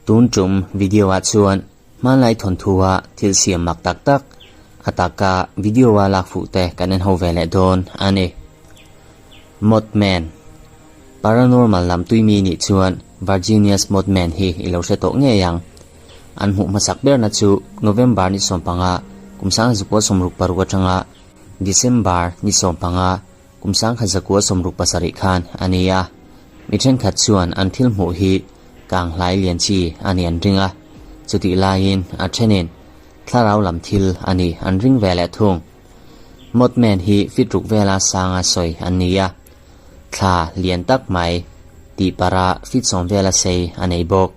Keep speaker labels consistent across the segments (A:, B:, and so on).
A: Tun tum video ah chuan hmanlai thawnthu-a thil siam mak tak tak a taka video-a lak fuh te kan en ho ve leh dawn a ni. Mothman Paranormal lam tui mi nih chuan Virginia's Mothman hi i lo hre tawh ngei ang. An hmuh hmasak berna chu November ni sawmpanga kum sangzukua 66 atanga December ni sawmpanga Kum 1967 khan a ni a, mi thenkhat chuan an thil hmuh hi kang hlai lian chi a ni an ring a, chutih laiin a thenin thlarau lam thil a ni an ring ve leh thung. Mothman hi fit ruk vela sanga sawi an ni a, thla lian tak mai tih para fit sawm vela sei a nei bawk.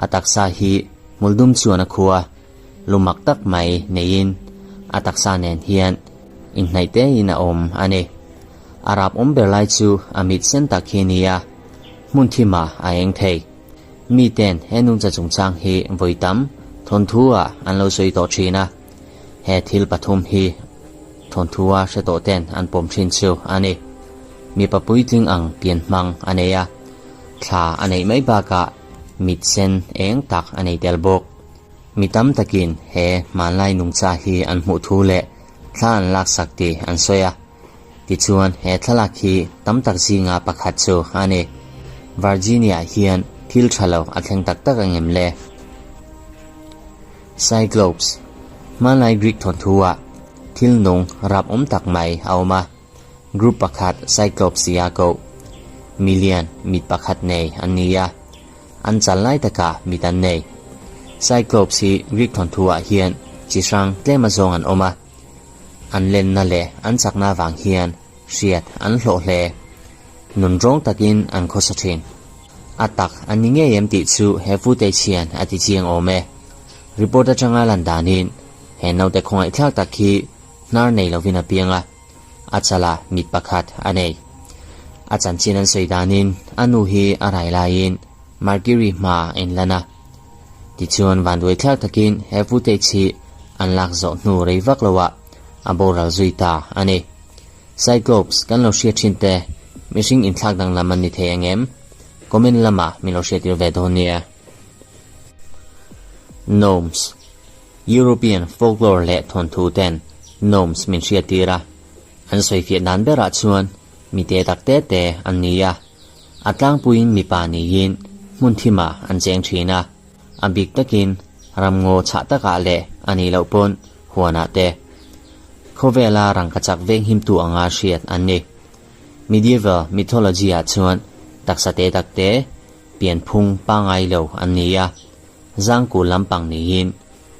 A: A taksa hi hmul dum chuan a khu a, lumak tak mai neiin a taksa nen hian inhnaih tein a awm a ni. A rap awm ber lai chu a mit sen tak hi a ni a, hmun thimah a eng thei. Miten he nungcha chungchang hi vawi tam thawnthu ah an lo sawi tawh thin a, he thil pathum hi thawnthu a hre tawh ten an pawm thin chu a ni. Mipa puitling ang pian hmang a nei a, thla a neih mai bakah mit sen eng tak a nei tel bawk. Mi tam takin he hmanlai nungcha hi an hmuh thu leh thla an laksak tih an sawi a. Tichuan he thlalak hi tam tak zinga pakhat chu a ni. Virginia hian thil tha lo a thleng tak tak angem le? Cyclops, Hmanlai Greek thawnthu-ah thil nung rap awm tak mai a awm a. Group pakhat Cyclops tia koh million mit pakhat nei an ni a. An chal lai takah mit an nei. Cyclops hi Greek thawnthu-ah hian chi hrang tlem azawng an awm a. An lenna leh an chakna avang hian hriat an hlawh hle. Nun rawng takin an khawsa thin. A tak an ni ngei em tih chu he footage hian a ti chiang awm e. Report atanga lan danin he naute khawngaihthlak tak hi hnar nei lovin a piang a. A chalah mit pakhat a nei. A chanchin an sawi danin a nu hi a rai laiin Mercury hma a inlan a. Tichuan vanduai thlak takin he footage hi an lak zawh hnu rei vak loah a boral zui ta a ni. Cyclops kan lo hriat thin te mihring inthlak danglam an ni thei angem? Comment lamah min lo hriattir ve dawn nia. Gnomes. European folklore leh thawnthu ten gnomes min hriattir a, an sawifiah dan berah chuan mi te tak te te an ni a, a tlangpuiin mipa niin hmun thimah an cheng thin a, a bik takin ramngaw chhah takah leh a nih loh pawn huanah te. Khawvela rangkachak venghimtu anga hriat an ni. Medieval mythology-ah chuan taksa te tak te pianphung pangngai lo an ni a, Zangkul lampang niin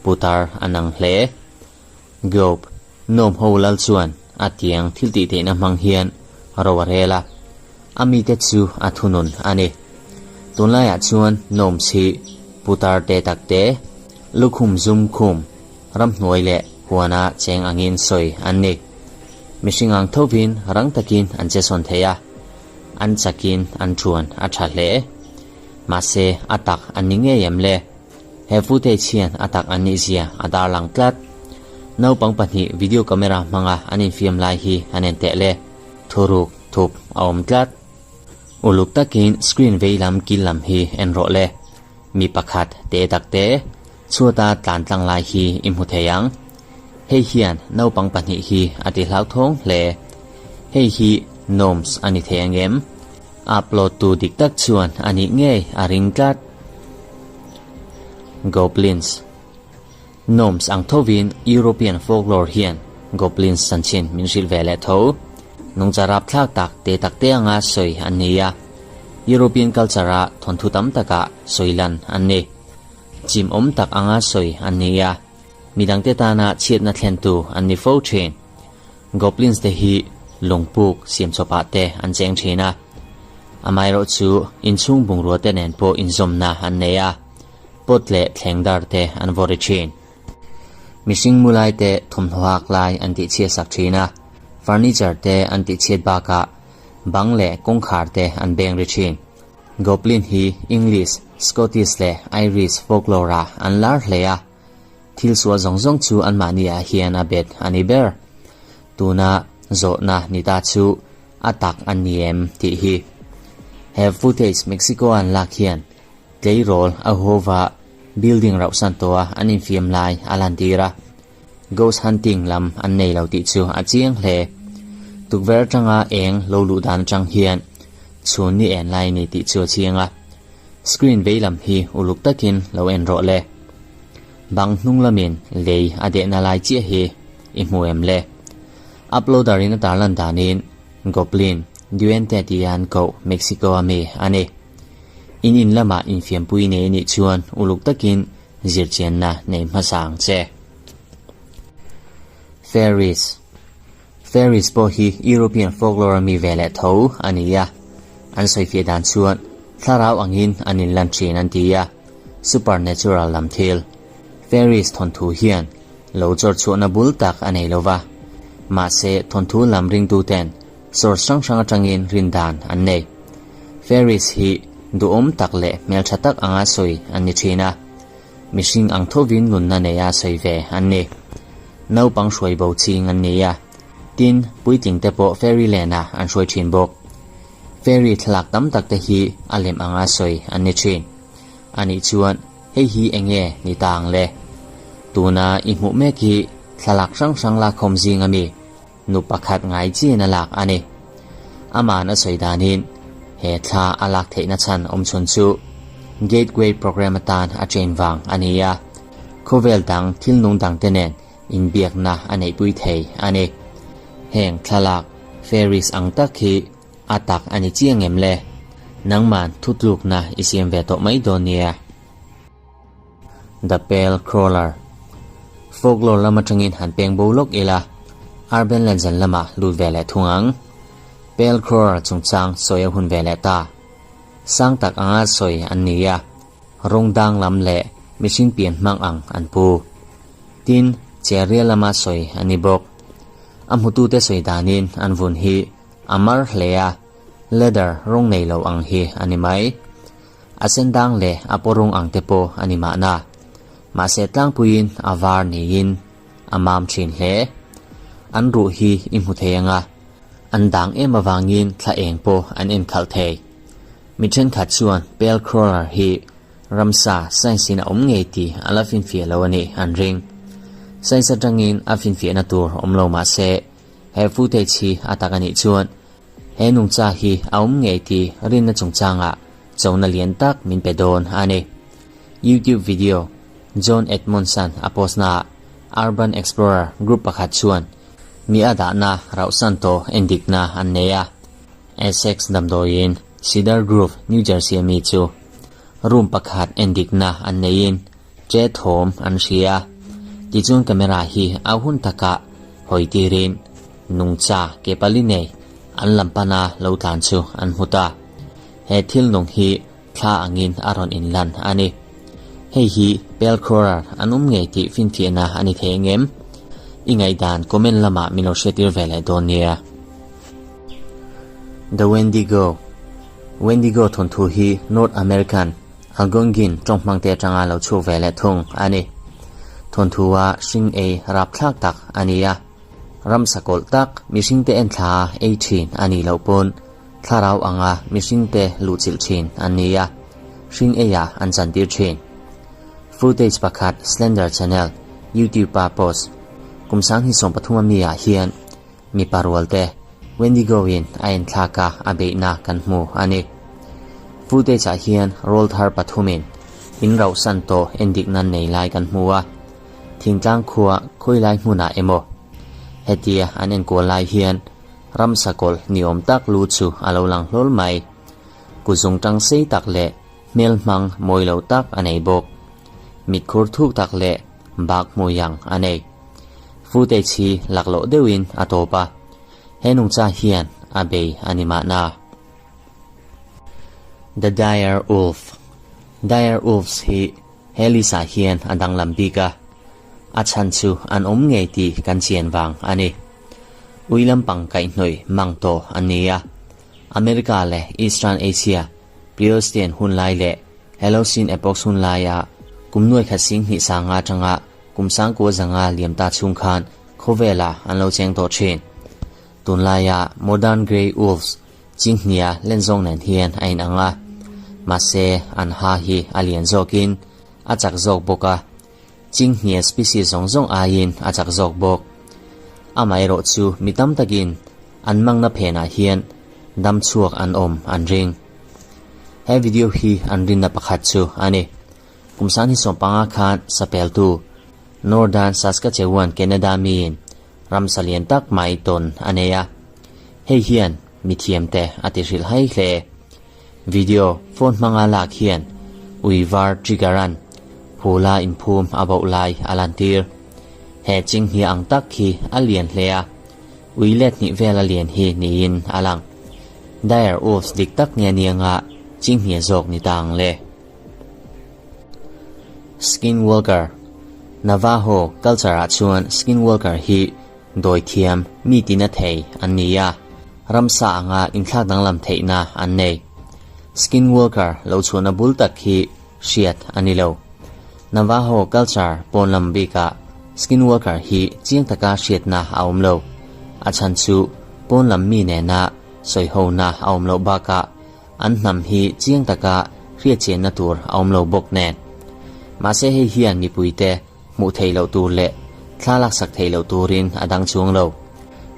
A: putar a nang hle. Gob, Gnome ho lal chuan a tiang thil tih theihna hmang hian ro a rel a, a mite chu a thunun a ni. Tunlaiah chuan Gnomes hi putar te tak te, lukhum zum khum, ramhnuai leh huana cheng angin sawi an ni. Mihring ang thovin rang takin an che sawn thei a, an chakin an thuan a tha hle. Mahse, a tak an ni ngei em le? He footage hian a tak an nih zia a darlang tlat. Naupang pahnih video camera hmanga an infiam lai hi an en teh le. Thuruk thup a awm tlat. Uluk takin screen vei lam kil lam hi en rawh le. Mi pakhat te tak te chhuata tlan tlang lai hi i hmu thei ang. Hei hian naupang pahnih hi a ti hlauthawng hle. Hei hi gnomes a ni thei angem? Upload tu dik tak chuan a nih ngei a ring tlat. Goblins Gnomes ang thovin European folklore hian goblins chanchin min hrilh ve leh tho. Nungcha rapthlak tak te tak te anga sawi an ni a, European culture-a thawnthu tam takah sawi lan an ni. Chim awm tak anga sawi an ni a, midangte tana chhiatna thlentu an ni fo thin. Goblins te hi lungpuk siam chawpah te an cheng thin a, amaherawh chu inchhung bungrua te nen pawh inzawmna an nei a, pot leh thleng dar te an vaw ri thin. Mihring mu lai te thawmhnaw hak lai an tihchhiat sak thin a, furniture te an tihchhiat bakah bang leh kawngkhar te an beng ri thin. Goblin hi English, Scottish leh Irish folklore-ah an lar hle a. Thil sual zawng zawng chu anmahni ah hian a bet a ni ber. Tuna zawhna ni ta chu a tak a ni em tih hi. He footage Mexico an lak hian tleirawl a huhova building rauhsan tawha an infiam lai a lantir a. Ghost hunting lam an nei lo tih chu a chiang hle. Tukverh atanga eng lo luh dan atang hian chhun ni en lai a ni tih chu a chiang a. Screen vei lam hi uluk takin lo en rawh le. Bang hnung lamin lei a dehna lai chiah hi i hmu em le? Uploader in a tarlan danin Goblin, Duende tia an koh Mexico a mi a ni. In in lamah infiampui nei a nih chuan uluk takin zirchianna nei hmasa ang che. Fairies Fairies pawh hi European folklore a mi ve leh tho a ni a, an sawifiah dan chuan thlarau angin an inlan thin an ti a, supernatural lam thil. Fairies thawnthu hian lo chawr chhuahna bul tak a nei lo va, mahse thawnthu lam ringtuten source hrang hrang atangin rin dan an nei. Fairies hi duhawm tak leh hmeltha tak anga sawi an ni thin a, mihring ang thovin nunna neia sawi ve an ni. Naupang hruai bo ching an ni a, tin, puitling te pawh fairyland-ah an hruai thin bawk. Fairy thlalak tam tak te hi a lem anga sawi an ni thin. Anih chuan hei hi eng nge ni ta ang le? Tuna i hmuh mek hi thlalak hrang hrang lakkhawm zing ami nu pakhat ngai chian a lak a ni. Aman a sawi danin he thla a lak theihna chhan awm chhun chu Gateway program atan a train vang a ni a, khawvel dang thil nung dangte nen inbiakna a neihpui thei a ni. Heng thlalak fairies ang tak hi A tak a ni chiang em le? Nangman thutlukna i siam ve tawh mai dawn nia. The Pale Crawler Folklore lam atangin han peng bo lawk ila, Urban Legend lamah lut ve leh thung ang. Pale Crawler chungchang sawi a hun ve leh ta. Sang tak anga sawi an ni a, rawng dang lam leh mihring pian hmang ang an pu. Tin, Cherria lama sawi a ni bawk. A hmutute sawi danin an vun hi A mar hle a, leather rawng nei lo ang hi a ni mai. A sen dang leh a paw rawng ang te pawh a ni mahna. Mahse tlangpuiin a var niin a mam thin hle. An ruh hi i hmu thei ang a, an dang em avangin thla eng pawh an en khalh thei. Mi thenkhat chuan pale crawler hi ramsa science in a awm ngei tih a la finfiah lo a nih an ring. Science atangin a finfiahna tur awm lo mahse, He footage hi a tak a nih chuan he nungcha hi a awm ngei tih rinna chungchangah chona lian tak min pe dawn a ni. YouTube video John Edmondson a post naah Urban Explorer group pakhat chuan mi a dahna rauhsan tawh endikna an nei a. Essex damdawiin Cedar Grove, New Jersey a mi chu room pakhat endikna an neiin Che thawm an hria. Tichuan camera hi a hun takah hawi tirin nungcha ke pali nei an lam pana lo tlan chu an hmu ta. He thil nung hi thla angin a rawn inlan a ni. Hei hi Pale Crawler an awm ngei tih finfiahna a ni thei ang em? I ngaihdan comment lamah min lo hriattir ve leh dawn nia. The Wendigo Wendigo thawnthu hi North American Algonquin ṭawnghmangte aṭanga lo chhuak ve leh thung a ni. Thawnthu-a hring ei rapthlak tak a ni a, ramsa kawlh tak mihringte enthla ei ṭhin a nih loh pawn thlarau anga mihringte luhchilh ṭhin an ni a, hring eiah an chantir ṭhin. Footage pakhat Slender Channel YouTube-a post kum 2013 a mi-ah hian Mipa rualte Wendigo-in a enthlak a a beihna kan hmu a ni. Footage-ah hian rawlthar pathumin in rauhsan tawh endik nan nei lai kan hmu a, thingtlang khua khawilai hmunah emaw hetia an enkual lai hian ramsa kawlh ni awm tak lu chu a lo lang hlawl mai. Kuzung tang sei tak leh hmel hmang mawi lo tak a nei bawk. Mitkhur thuk tak leh bak hmui ang a nei. Footage hi laklawh deuhin a tawp a, he nungcha hian a bei a ni mahna. The Dire Wolf Dire Wolves hi he list ah hian a danglam bik a, a chhan chu an awm ngei tih kan chian vang a ni. Ui lampang kaihhnawih mang tawh an ni a, America leh Eastern Asia Pleistocene hun lai leh Holocene Epoch hun laia kum nuai khat sing hnih sanga atanga Kum sangkua zanga liam ta chhung khan khawvelah an lo cheng tawh thin. Tunlaia modern grey wolves Chinghnia len zawng nen hian a inang a, mahse an ha hi a lian zawkin a chak zawk bawk a, Chinghnia species zawng zawng aiin a chak zawk bawk. Amaherawh chu mi tam takin an mangna phenah hian dam chhuak an awm an ring. He video hi an rinna pakhat chu a ni. Kum sangni sawmpanga khan sapeltu Northern Saskatchewan, Canada miin ramsa lian tak mai tawn a nei a. Hei hian mithiamte a ti hrilh hai hle. Video phone hmanga lak hian ui var trigger-a'n phula inphum a bauh lai a lantir. He chinghnia ang tak hi a lian hle a, ui let hnih vela lian hi niin a lang. Dire wolves dik tak nge nianga chinghnia zawk ni ta ang le. Skinwalker, Navajo culture-ah chuan skinwalker hi dawithiam mi tina thei an ni a, ramsa anga inthlak danglam theihna an nei. Skinwalker lo chhuahna bul tak hi hriat a ni lo. Navajo culture pawn lam bikah skinwalker hi chiang taka hriatna a awm lo. A chhan chu pawn lam mi nena sawihona a awm loh bakah An hnam hi chiang taka hriatchianna tur a awm lo bawk nen. Mahse hei hian mipuite hmuh theih loh tur leh thla laksak theih loh turin a dang chuang lo.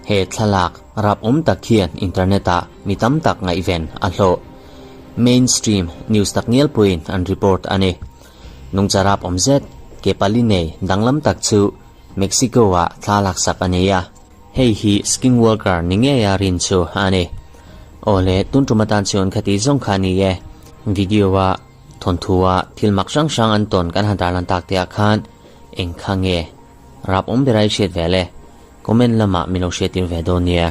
A: He thlalak rap awm tak hian internet ah mi tam tak ngaihven a hlawh. Mainstream news tak ngial pawhin an report a ni. Nungcha rap awm zet ke pali nei danglam tak chu Mexico ah thla laksak a nei a. Hei hi skinwalker ni ngeia rin chu a ni. Aw le, tun tum atan chuan khati zawng kha a ni e. Video a thawnthu a thil mak hrang hrang an tawn kan han tarlan tak te ah khan eng kha nge rap awm ber a i hriat ve le? Comment lamah min lo hriattir ve dawn nia.